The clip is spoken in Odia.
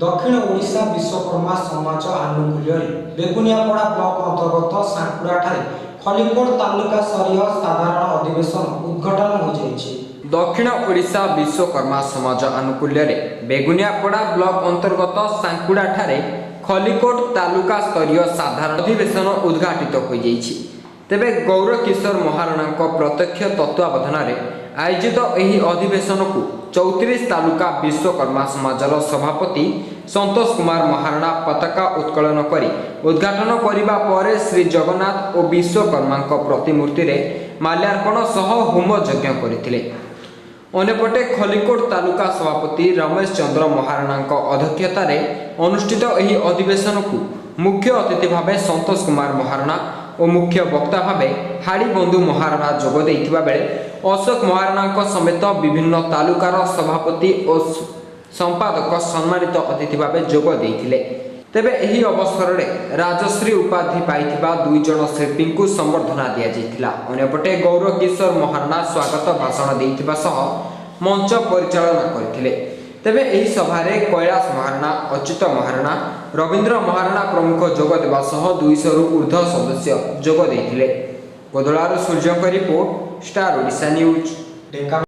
ଦକ୍ଷିଣ ଓଡ଼ିଶା ବିଶ୍ୱକର୍ମା ସମାଜ ଆନୁକୂଲ୍ୟରେ ବେଗୁନିଆପଡ଼ା ବ୍ଲକ ଅନ୍ତର୍ଗତ ସାଙ୍କୁଡ଼ାଠାରେ ଖଲିକୋଟ ତାଲୁକା ସ୍ତରୀୟ ସାଧାରଣ ଅଧିବେଶନ ଉଦ୍ଘାଟନ ହୋଇଯାଇଛି। ଦକ୍ଷିଣ ଓଡ଼ିଶା ବିଶ୍ୱକର୍ମା ସମାଜ ଆନୁକୂଲ୍ୟରେ ବେଗୁନିଆପଡ଼ା ବ୍ଲକ ଅନ୍ତର୍ଗତ ସାଙ୍କୁଡ଼ାଠାରେ ଖଲିକୋଟ ତାଲୁକା ସ୍ତରୀୟ ସାଧାରଣ ଅଧିବେଶନ ଉଦ୍ଘାଟିତ ହୋଇଯାଇଛି। ତେବେ ଗୌରକିଶୋର ମହାରଣାଙ୍କ ପ୍ରତ୍ୟକ୍ଷ ତତ୍ତ୍ୱାବଧାନରେ ଆୟୋଜିତ ଏହି ଅଧିବେଶନକୁ 34 ତାଲୁକା ବିଶ୍ୱକର୍ମା ସମାଜର ସଭାପତି ସନ୍ତୋଷ କୁମାର ମହାରଣା ପତାକା ଉତ୍କୋଳନ କରି ଉଦ୍ଘାଟନ କରିବା ପରେ ଶ୍ରୀ ଜଗନ୍ନାଥ ଓ ବିଶ୍ୱକର୍ମାଙ୍କ ପ୍ରତିମୂର୍ତ୍ତିରେ ମାଲ୍ୟାର୍ପଣ ସହ ହୋମ ଯଜ୍ଞ କରିଥିଲେ। ଅନ୍ୟପଟେ ଖଲିକୋଟ ତାଲୁକା ସଭାପତି ରମେଶ ଚନ୍ଦ୍ର ମହାରଣାଙ୍କ ଅଧ୍ୟକ୍ଷତାରେ ଅନୁଷ୍ଠିତ ଏହି ଅଧିବେଶନକୁ ମୁଖ୍ୟ ଅତିଥି ଭାବେ ସନ୍ତୋଷ କୁମାର ମହାରଣା ଓ ମୁଖ୍ୟ ବକ୍ତା ଭାବେ ହାଡ଼ିବନ୍ଧୁ ମହାରଣା ଯୋଗ ଦେଇଥିବା ବେଳେ ଅଶୋକ ମହାରଣାଙ୍କ ସମେତ ବିଭିନ୍ନ ତାଲୁକାର ସଭାପତି ଓ ସମ୍ପାଦକ ସମ୍ମାନିତ ଅତିଥି ଭାବେ ଯୋଗ ଦେଇଥିଲେ। ତେବେ ଏହି ଅବସରରେ ରାଜଶ୍ରୀ ଉପାଧି ପାଇଥିବା 2 ଜଣ ଶିଳ୍ପୀଙ୍କୁ ସମ୍ବର୍ଦ୍ଧନା ଦିଆଯାଇଥିଲା। ଅନ୍ୟପଟେ ଗୌର କିଶୋର ମହାରଣା ସ୍ୱାଗତ ଭାଷଣ ଦେଇଥିବା ସହ ମଞ୍ଚ ପରିଚାଳନା କରିଥିଲେ। ତେବେ ଏହି ସଭାରେ କୈଳାସ ମହାରଣା, ଅଚ୍ୟୁତ ମହାରଣା, ରବୀନ୍ଦ୍ର ମହାରଣା ପ୍ରମୁଖ ଯୋଗ ଦେବା ସହ 200ରୁ ଉର୍ଦ୍ଧ୍ୱ ସଦସ୍ୟ ଯୋଗ ଦେଇଥିଲେ। କୋଦଳାରୁ ସୂର୍ଯ୍ୟଙ୍କ report, star Odisha news. Dhenkanal.